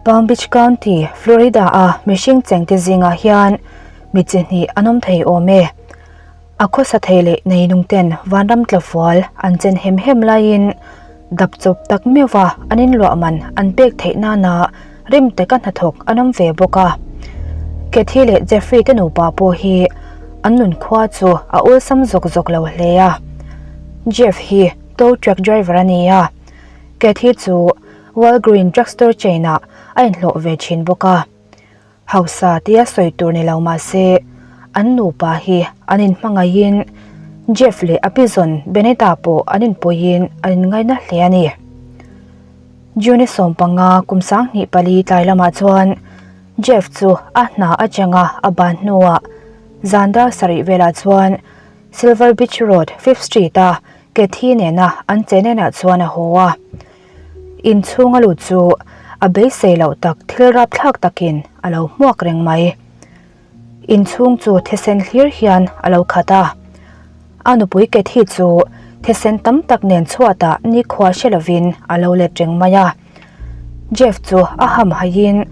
Palm Beach County, Florida-a mihring chengte zingah hian mi chi hnih an awm thei awm e. A khawsa thei leh neinungten vanram tlafual an chen hem hem laiin dap chawp tak meuhva an inluah man an pek theih nana rim taka hnathawk an awm ve bawk a. Kathy leh Jeffrey te nupa pawh hi an nunkhua chu a awlsam zawk zawk lo hle a. Jeff hi tow truck driver a ni a, Kathy chu Walgreen drugstore chain ah a inhlawh ve thin bawk a. Hausa tia sawi tur ni lo mah se, an nupa hi an inhmangaihin Jeff leh a pizawn Benita pawh an inpuiin an inngaina hle a ni. June 15 kum 24 tlai lamah chuan Jeff chu a hna atanga a ban hnuah zan dar sarih velah chuan Silver Beach Road, Fifth Street-a Kathy nena an chenenah chuan a haw a. Inchhung a lut chu a beisei loh tak thil rapthlak takin a lo hmuak reng mai. Inchhung chu thisen hlir hian a lo khat a. A nupui Kathy chu thisen tam tak nen chhuatah nikhua hre lovin a lo let reng mai a. Jeff chu a hamhaiin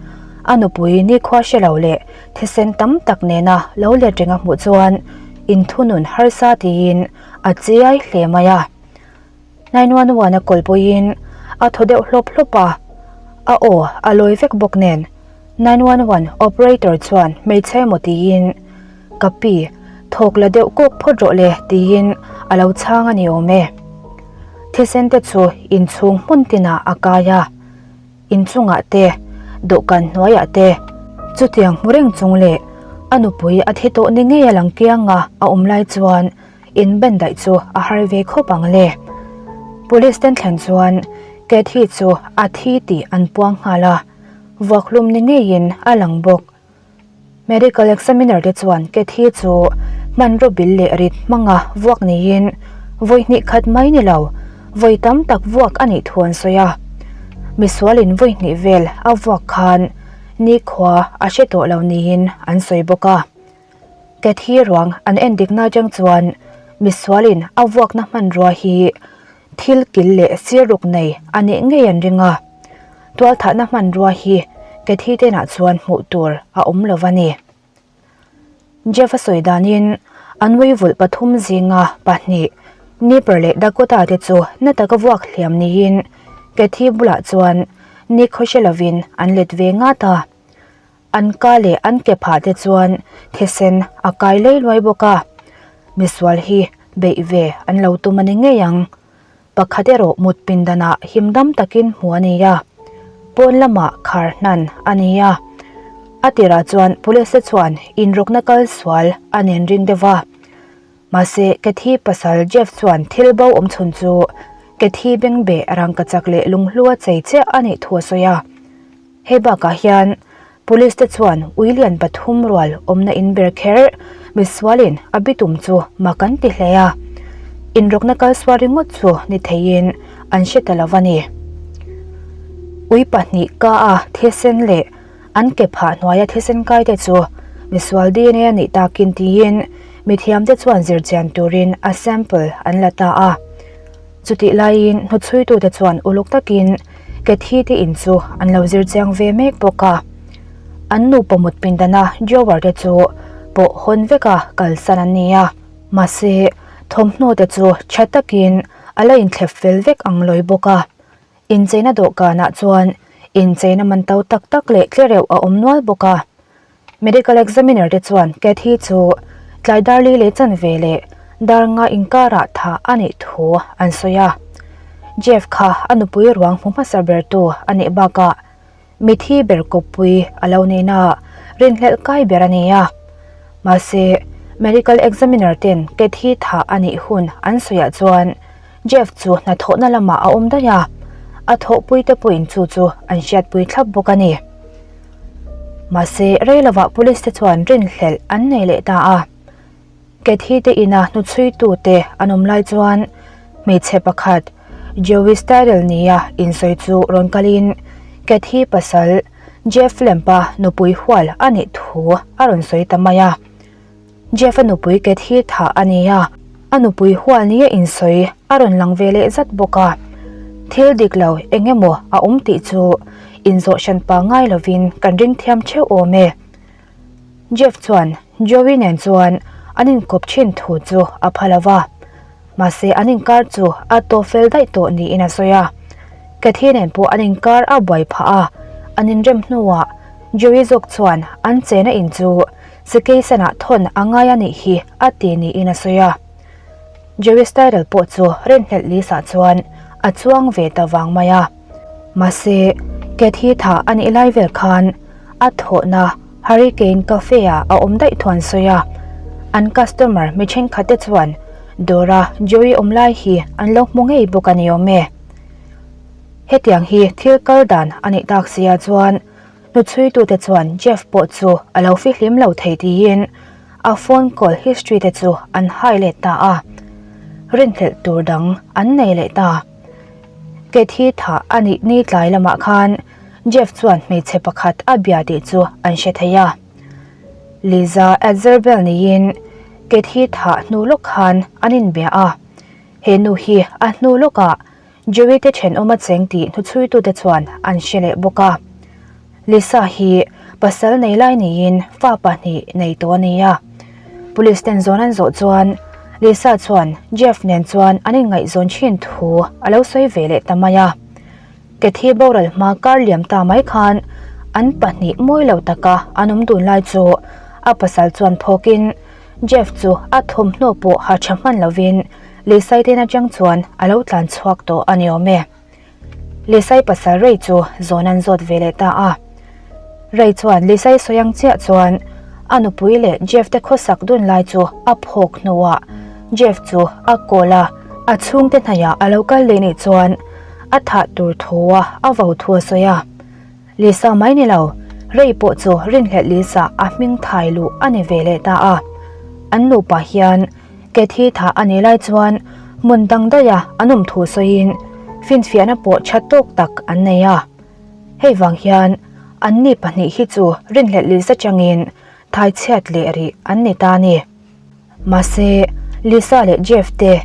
a nupui nikhua hre lo leh thisen tam tak nena lo let reng a hmuh chuan inthunun harsa tiin a chiai hle mai a. 911 a kawl pawhin a thaw deuh hlawp hlawp a, a aw a lawi vek bawk nen 911 operator chuan hmeichhe emaw tiin Ka pi, thawk la deuh kawk phawt rawh le tiin a lo chhang a ni awm e. Thisen te chu inchhung hmun tinah a kai a, inchungah te, dawhkan hnuaiah te, chutiang hmu reng chung leh a nupui a thi tawh ni ngei a lang kianga a awm lai chuan In ben daih chu a har ve khawp ang le. Police ten thlen chuan Kathy chu a thi tih an puang nghal a, vuakhlum ni ngeiin a lang bawk. Medical examiner te chuan Kathy chu hmanraw bil leh rit hmanga vuak niin vawi hnih khat mai ni lo, vawi tam tak vuak a nih thu an sawi a. Misualin vawi hnih vel a vuak khan nikhua a hre tawh lo niin an sawi bawk a. Kathy ruang an en dikna atang chuan misualin a vuakna hmanrua hi thil kil leh sir ruk nei a nih ngei an ring a. Tualthahna hmanrua hi Kathy tenah chuan hmuh tur a awm lo a ni. Jeff a sawi danin an uivulh pathum zinga pahnih Nipper leh Dakota te chu na taka vuak hliam niin Kathy bulah chuan ni khawhre lovin an let ve ngat a. An ka leh an ke phah te chuan thisen a kai lei luai bawk a, misual hi beih ve an lo tum a ni ngei ang. Pakhat erawh mut pindanah him dam takin hmu a ni a, pawn lamah khar hnan a ni a. A tirah chuan police te chuan inrawkna kal sual a nen ring deuh va. Mahse, Kathy pasal Jeff chuan thil bo awm chhun chu Kathy bengbeh rangkachak leh lunghlua chei chiah a nih thu a sawi a. Hei bakah hian Police te chuan ui lian pathum rual awmna in ber kher misualin a bitum chu mak an ti hle a, inrawkna kalsual ringawt chu ni theiin an hre ta lo a ni. Ui pahnih ka a thisen leh an ke phah hnuaia thisen kai te chu misual DNA a nih takin tiin mithiamte chuan zirchian turin a sample an la ta a. Chutih laiin hnuchhuitute chuan uluk takin Kathy te in chu an lo zir chiang ve mek bawk a. An nupa mut pindana drawer te chu pawh hawn veka kalsan an ni a. Mahse, thawmhnaw te chu tha takin a la inthlep fel vek ang lawi bawk a. Incheina dawhkanah chuan incheina man to tak tak leh tlereuh a awm nual bawk a. Medical examiner te chuan Kathy chu tlai dar li leh chanve leh dar nga inkarah thah a nih thu an sawi a. Jeff kha a nupui ruang hmu hmasa bertu a nih bakah mithi ber kawppui a lo nihna rinhlelh kai ber a ni a. Mahse, medical examiner ten Kathy thah a nih hun an sawiah chuan Jeff chu hnathawhna lamah a awm daih a, a thawhpui te pawhin chu chu an hriatpui thlap bawk a ni. Mahse, rei lovah police te chuan rinhlelh an nei leh ta a. Kathy te ina hnuchhuitu te an awm lai chuan hmeichhe pakhat Joey Stadel nia insawi chu rawn kalin Kathy pasal Jeff Lamp-a nupui hual a nih thu a rawn sawi ta mai a. Jeff-a nupui Kathy thah a ni a, a nupui hual nia insawi a rawn lang ve leh zat bawk a. Thil dik lo eng emaw a awm tih chu inzawh hranpa ngai lovin kan ring thiam theuh awm e. Jeff chuan Joey nen chuan an inkawp thin thu chu a pha lo va, mahse an inkar chu a tawp fel daih tawh niin a sawi a. Cathy nen pawh an inkar a buai phah a, an inrem hnuah Joey zawk chuan an chena in chu Sikeisanah thawn a ngai a nih hi a ti niin a sawi a. Joey Styrel pawh chu rinhlelh Lisa chuan a chuang ve ta vang mai a. Mahse, Cathy tha a nih lai vel khan a thawhna Hurricane Cafe-ah a awm daih thuan sawi a. An customer mi thenkhat te chuan dawra Joey awm lai hi an lo hmu ngei bawk a ni awm e. Hetiang hi thil kal dan a nih tak sia chuan Hnuchhuitute chuan Jeff pawh chu a lo fihlim lo thei tiin a phone call history te chu an hai let ta a, rinhlelh tur dang an nei leh ta. Cathy thah a nih ni tlai lamah khan Jeff chuan hmeichhe pakhat a bia tih chu an hre thei a. Liza Adzerbel niin Cathy thah hnu lawk khan an inbia a, he nu hi a hnu lawkah Joey te thenawm a cheng tih hnuchhuitute chuan an hre leh bawk a. Lisa hi pasal nei lai niin fa pahnih nei tawh a ni a. Police ten zawn an zawh chuan Lisa chuan Jeff nen chuan an inngaihzawn thin thu a lo sawi ve leh ta mai a. Cathy boral hma kar liam ta mai khan an pahnih mawi lo taka an awm dun lai chu a pasal chuan phawkin Jeff chu a thawmhnaw pawh ha tha hman lovin Lisai ten atang chuan a lo tlan chhuak tawh a ni awm e. Lisai pasal Ray chu zawn an zawt ve leh ta a. Ray chuan Lisai sawi ang chiah chuan a nupui leh Jeff te khawsak dun lai chu a phawk hnuah Jeff chu a call a, a chhungte hnaihah a lo kal leh nih chuan a thah tur thu a a vo thu a sawi a. Lisa mai ni lo, Ray pawh chu rinhlelh Lisa a hming thai luh a ni ve leh ta a. An nupa hian Cathy thah a nih lai chuan hmun dang daiha an awm thu sawiin finfiahna pawh tha tawk tak an nei a. Hei vang hian anni pahnih hi chu rinhlelh Lisa changin thai chhiat leh rih an ni ta a ni. Mahse, Lisa leh Jeff te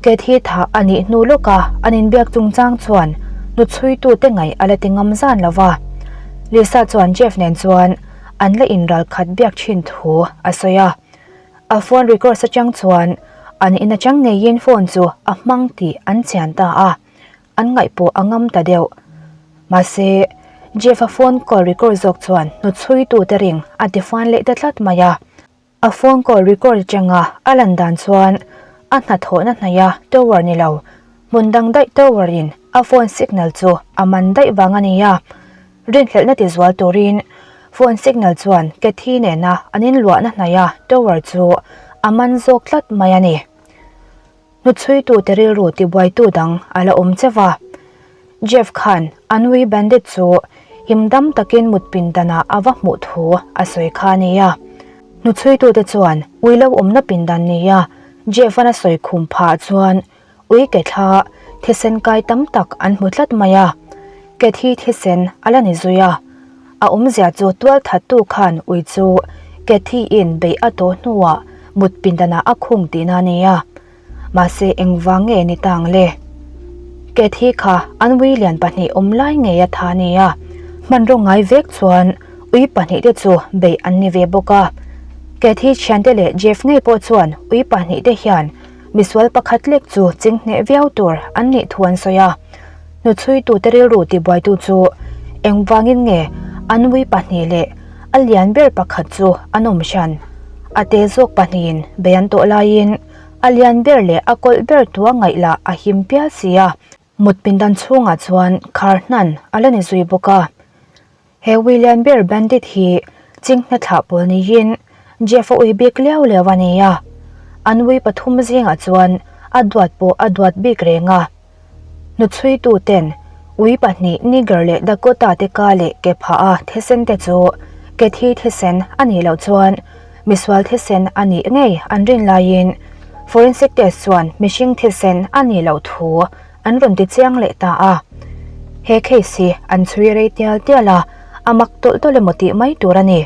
Cathy thah a nih hnu lawka an inbiak chungchang chuan hnuchhuitute ngaih a la ti ngam zan lo va. Lisa chuan Jeff nen chuan an la inral khat biak thin thu a sawi a. A phone records atang chuan an in atang ngeiin phone chu a hmang tih an chian ta a, an ngaih pawh a ngam ta deuh. Mahse, Jeff-a phone call record zawk chuan hnuchhuitute ring a tifan leh ta tlat mai a. A phone call record atanga a lan dan chuan a hnathawhna hnaiha tower ni lo, hmun dang daih tower in a phone signal chu a man daih vang a ni a. Rinhlelhna tizual turin phone signal chuan Cathy nena an inluahna hnaiha tower chu a man zawk tlat mai a ni. Hnuchhuitute rilru tibuaitu dang a la awm cheu a. Jeff khan a nui bandit chu him dam takin mut pindanah a va hmuh thu a sawi kha a ni a. Hnuchhuitute chuan ui lo awmna pindan nia Jeff-a'n a sawi khum phah chuan ui ke thla thisen kai tam tak an hmu tlat mai a. Ke thi thisen a la ni zui a. A awmzia chu tualthattu khan ui chu Cathy-in beih a tawh hnuah mut pindanah a khung tihna a ni a, mahse engvang nge ni ta ang le? Cathy kha an ui lian pahnih awm lai ngei a tha a ni a, hmanraw ngai vek chuan ui pahnih te chu beih an ni ve bawk a. Cathy thiante leh Jeff ngei pawh chuan ui pahnih te hian misual pakhat lek chu chinghneh viau tur an nih thu an sawi a. Hnuchhuitute rilru tibuaitu chu engvangin nge an ui pahnih leh a lian ber pakhat chu an awm hran? A te zawk pahnihin bei an tawh laiin a lian ber leh a kawlh ber tua ngaih lah a him pial si a. Mut pindan chhungah chuan khar hnan a la ni zui bawk a. He ui lian ber Bandit hi chinghne thlah pawl niin Jeff a ui bik liau liau a ni a. An ui pathum zingah chuan a duat pawh a duat bik reng a. Hnuchhuitu ten ui pahnih Nigger leh Dakota te ka leh ke phah a thisen te chu Cathy thisen a nih loh chuan misual thisen a nih ngei an rin laiin forensic test chuan mihring thisen a nih loh thu an rawn ti chiang leh ta a. He case hi an chhui rei tial tial a, a mak tawlh tawlh emaw tih mai tur a ni.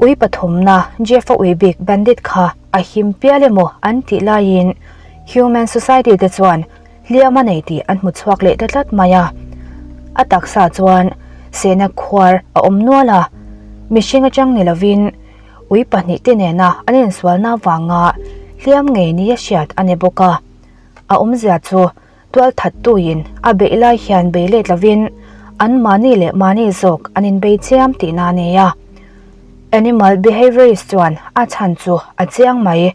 Ui pathumna Jeff-a ui bik Bandit kha a him pial emaw an tih laiin Human Society te chuan hliam a nei tih an hmu chhuak leh ta tlat mai a. A taksa chuan Sehna khuar a awm nual a, mihring atang ni lovin ui pahnihte nena an insualna avanga hliam ngei nia hriat a ni bawk a. A awmzia chu tualthattuin a beih lai hian bei let lovin anmahni leh mahni zawk an inbei chiam tihna a ni a. Animal behaviourist chuan a chhan chu a chiang mai,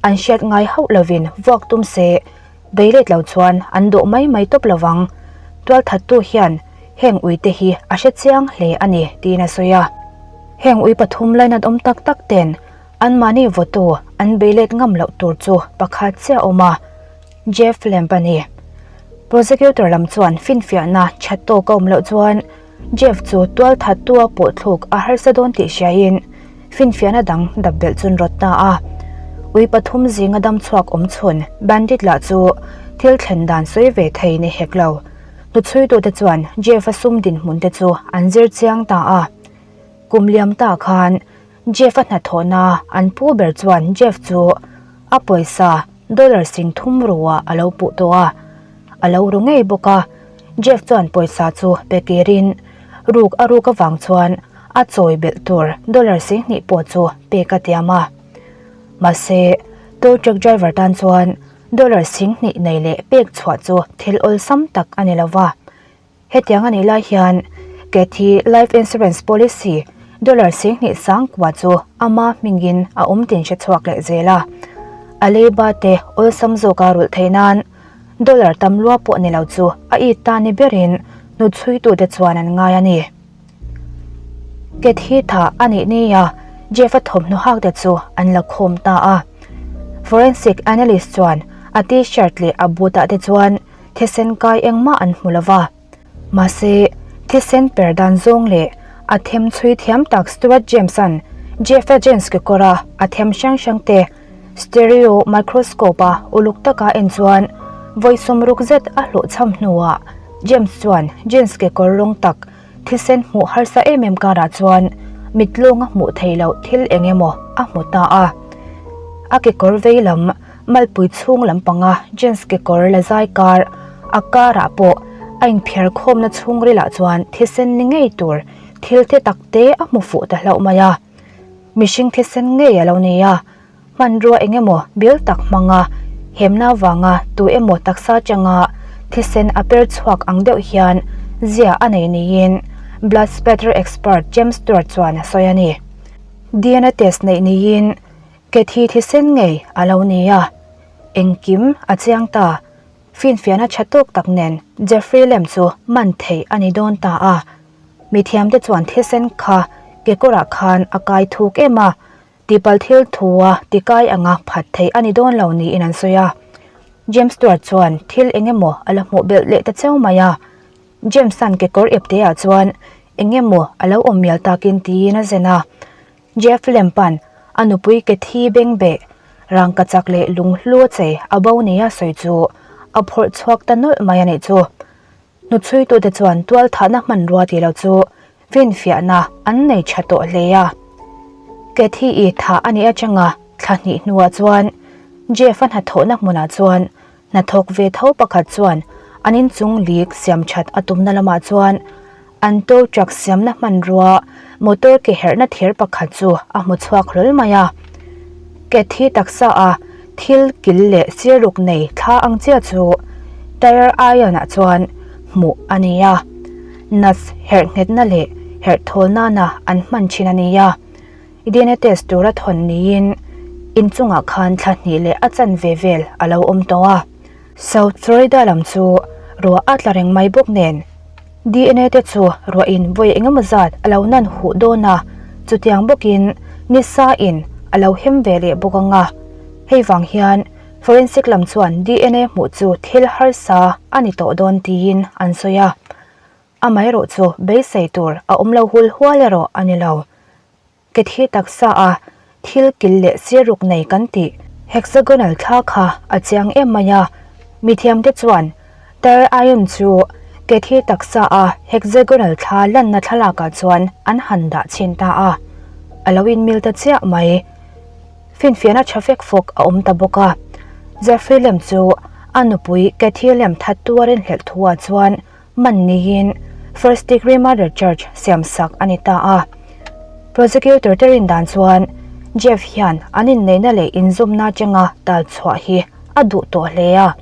an hriat ngai hauh lovin vuak tum se Bei let lo chuan an dawh mai mai tawp lo vang. Tualthattu hian heng uite hi a hre chiang hle a ni, tiin a sawi a. Heng ui pathum lainat awm tak tak ten anmahni vawtu an bei let ngam loh tur chu pakhat chiah a awm a, Jeff Lamb a ni. Prosecutor lam chuan finfiahna that tawk a awm loh chuan Jeff chu tualthattua pawhthluk a harsa dawn tih hriain finfiahna dang dap belh chun rawt ta a. Ui pathum zinga dam chhuak awm chhun Bandit lah chu thil thlen dan sawi ve thei ni hek lo. Hnuchhuitute chuan Jeff-a sum dinhmun te chu an zir chiang ta a. Kum liam ta khan Jeff-a hnathawhna an pu ber chuan Jeff chu a pawisa dollar sing thum ruah a lo puh tawh a, a lo ru ngei bawk a. Jeff chuan pawisa chu pe kirin ruk a ruk avang chuan a chawi belh tur dollar 2000 pawh chu pek a tiam a. Mahse, tow truck driver tan chuan dollar 2000 nei leh pek chhuah chu thil awlsam tak a ni lo va. Hetiang a nih lai hian Kathy life insurance policy dollar 2000 sang kua chu ama hmingin a awm tin hre chhuak leh zel a. A leiba te awlsam zawka rulh theih nan dollar tam lua pawh ni lo chu a it ta ni berin hnuchhuitute chuan an ngai a ni. Kathy tha a nih nia Jeff-a thawmhnaw hak te chu an la khawm ta a. Forensic analyst chuan a t-shirt leh a boot ah te chuan Thisen kai engmah an hmu lo va. Mahse, thisen per dan zawng leh a them chhui thiam tak Stuart James-a'n Jeff-a jeans kekawra a them hrang hrang te stereo microscope-a uluk taka en chuan vawi sawmruk zet a hlawhchham hnuah James chuan jeans kekawr rawng tak Thisen hmuh harsa em em karah chuan mitlawnga hmuh theih loh thil eng emaw a hmu ta a. A kekawr vei lam malpui chhung lampanga jeans kekawr la zai kar a karah pawh a inphiar khawmna chhungrilah chuan thisen ni ngei tur thil te tak te a hmu fuh ta hlauh mai a. Mihring thisen ngei a lo ni a. Hmanrua eng emaw bil tak hmanga hemna vanga tu emaw taksa changa thisen a per chhuak ang deuh hian zia a nei niin blood spatter expert James Stewart chuan a sawi a ni. DNA test neih niin Kathy thisen ngei a lo ni a, engkim a chiang ta. Finfiahna tha tawk tak nen Jeffrey Lamb chu man theih a ni dawn ta a. Mithiamte chuan thisen kha kekawrah khan a kai thuk em a, Tipal thil thua tikai anga phat theih a ni dawn lo niin an sawi a. James Stewart chuan thil eng emaw a la hmuh belh leh ta cheu mai a. James-a'n kekawr ipteah chuan eng emaw a lo awm mial takin tiin a zen a. Jeff Lamp-a'n a nupui ke thi beng beh, rangkachak leh lunghlu a chei a bo nia sawi chu a phawrh chhuak ta nawlh mai a nih chu. Hnuchhuitute chuan tualthahna hmanrua tih lo chu finfiahna an nei tha tawh hle a. Kathy-i thah a nih atanga thla hnih hnuah chuan Jeff-a hnathawhna hmunah chuan hnathawk ve tho pakhat chuan an inchung lik siam that a tumna lamah chuan an tow truck siamna hmanrua motor ke herhna thir pakhat chu a hmu chhuak hlawl mai a. Kathy taksa a thil kil leh siruk nei thla ang chiah chu tyre iron ah chuan hmuh a ni a, nuts herh nghetna leh herh thawl nana an hman thin a ni a. Dna test tura thawn niin inchungah khan thla hnih leh a chanve vel a lo awm tawh a. South Florida lam chu ruah a tla reng mai bawk nen dna te chu ruahin vawi engemaw zat a lo nan huh dawn a, chutiang bawkin nisa in a lo hem ve leh bawk ang a. Hei vang hian forensic lam chuan dna hmuh chu thil harsa a ni tawh dawn tiin an sawi a, amaherawh chu beisei tur a awm lo hul hual erawh a ni lo. Ke thi taksa a thil kil leh siruk nei kan tih hexagonal thla kha a chiang em mai a, mithiamte chuan tar ion chu ke thi taksa a hexagonal thla lanna thlalakah chuan an han dah chhin ta a, a lo inmil ta chiah mai. Finfiahna tha fek fawk a awm ta bawk a, Jeffrey lem chu a nupui Kathy lem that tuarin hlelh thuah chuan Man niin First degree murder charge siam sak a ni ta a. Prosecutor te rin dan chuan Jeff hian an inneihna leh inzawmna atanga tal chhuah hi a duh tawh hle a.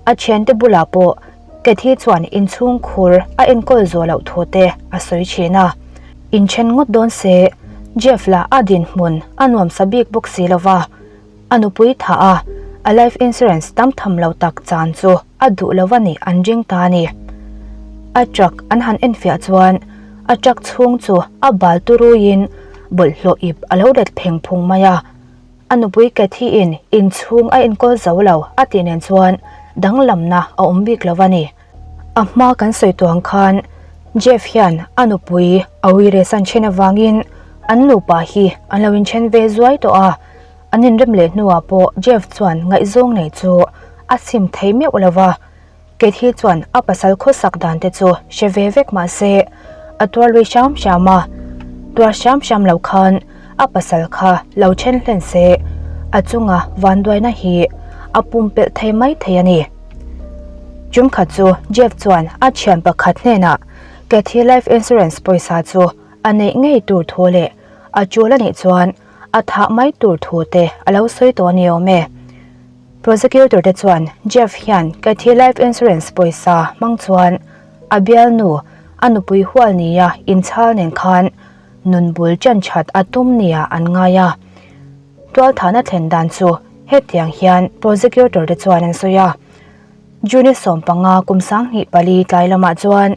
A thiante bulah pawh Kathy chuan inchhung khur a enkawl zawh loh thu te a sawi thin a. Inthen ngawt dawn se Jeff lah a dinhmun a nuamsa bik bawk si lova. A nupui tha a, a life insurance tam tham lo tak chan chu a duh lo a nih an ring ta a ni. A truck an han enfiah chuan a truck chhung chu a bal turuiin bawlhhlawh ip a lo ret pheng phung mai a. A nupui Kathy-in inchhung a enkawl zo lo a tih nen chuan danglamna a awm bik lo a ni. A hma kan sawi tuang khan Jeff hian a nupui a uiresan then avangin an nupa hi an lo inthen ve zuai tawh a, an inrem leh hnuah pawh Jeff chuan ngaihzawng nei chu a chim thei meuh lo va, Kathy chuan a pasal khawsak dan te chu hre ve vek mah se a tuar lui hram hram a, tuar hram hram lo khan a pasal kha lo then hlen se a chunga vanduaina hi a pumpelh thei mai thei a ni. Chumkhat chu Jeff chuan a thian pakhat hnenah Kathy life insurance pawisa chu a neih ngei tur thu leh a tul a nih chuan a thah mai tur thu te a lo sawi tawh a ni awm e. Prosecutor te chuan Jeff hian Kathy life insurance pawisa hmang chuan a bialnu a nupui hual nia inchhal nen khan nun bul ṭan ṭhat a tum nia an ngai a. Tualthahna thlen dan chu hetiang hian prosecutor te chuan an sawi a. June 15 kum 24 tlai lamah chuan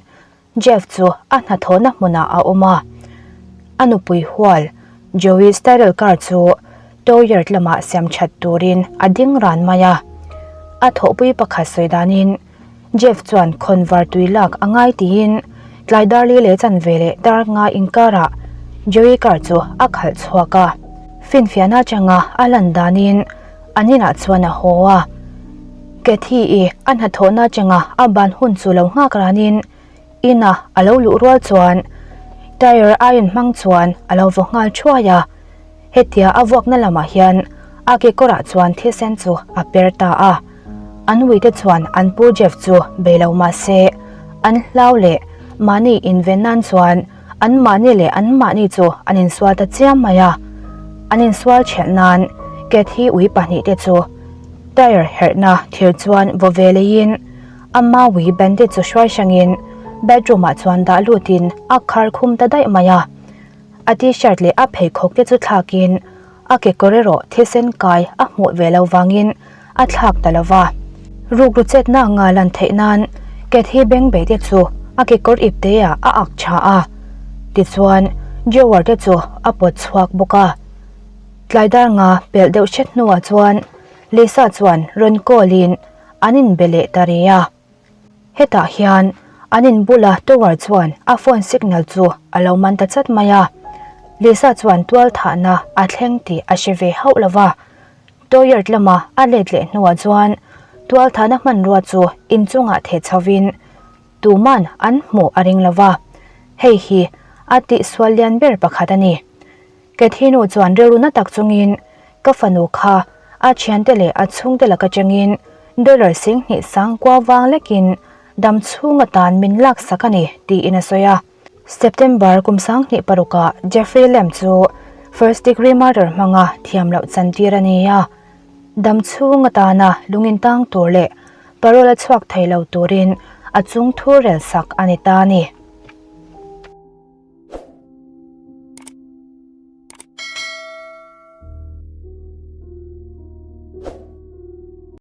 Jeff chu a hnathawhna hmunah a awm a. A nupui hual Joey Stadel car chu tow yard lamah siam ṭhat turin a ding ran mai a. A thawhpui pakhat sawi danin Jeff chuan khawnvar tui lak a ngai tiin tlai dar li leh chanve leh dar nga inkarah Joey car chu a khalh chhuak a. Finfiahna atanga a lan danin an inah chuan a haw a. Kathy-i a hnathawhna atanga a ban hun chu lo nghak ranin ina a lo luh rual chuan tyre iron hmang chuan a lo vaw nghal thuai a. Hetia a vuakna lamah hian a kekawrah chuan thisen chu a per ta a. An uite chuan an pu Jeff chu bei lo mah se, an hlau leh mahni inven nan chuan an mahni leh an mahni chu an insual ta chiam mai a. An insual chhelh nan Kathy ui pahnihte chu tyre herhna thir chuan vaw ve leiin ama ui Bandit chu hruai hrangin bedroom-ah chuan dah lutin a khar khum ta daih mai a. A t-shirt leh a pheikhawk te chu thlakin a kekawr erawh thisen kai a hmuh ve lo vangin a thlak ta lo va. Rukru chetna anga lan theih nan Kathy bengbei te chu a kekawr ipte ah a ak tha a, tichuan drawer te chu a pawt chhuak bawk a. Tlai dar nga pelh deuh hret hnuah chuan Lisa chuan rawn call in an inbe leh ta rih a. Hetah hian an in bula tower chuan a phone signal chu a lo man ta chat mai a. Lisa chuan tual thahna a thleng tih a hre ve hauh lo va. Toyard lama a let leh hnuah chuan tual thahna hmanrua chu inchungah theh chhovin tuman an hmuh a ring lo va. Hei hi a tihsual lian ber pakhat a ni. Kathy nu chuan rilru na tak chungin ka fanu kha a thiante leh a chhungte laka changin dollar 20 sangkua vang lekin dam chhung atan min laksak a ni tiin a sawi a. September kum 26 ah Jeffrey Lamb chu first degree murder hmanga thiam loh chantir a ni a. Dam chhung atana lungin tang tur leh parole a chhuak thei lo turin a chung thu rel sak a ni ta a ni.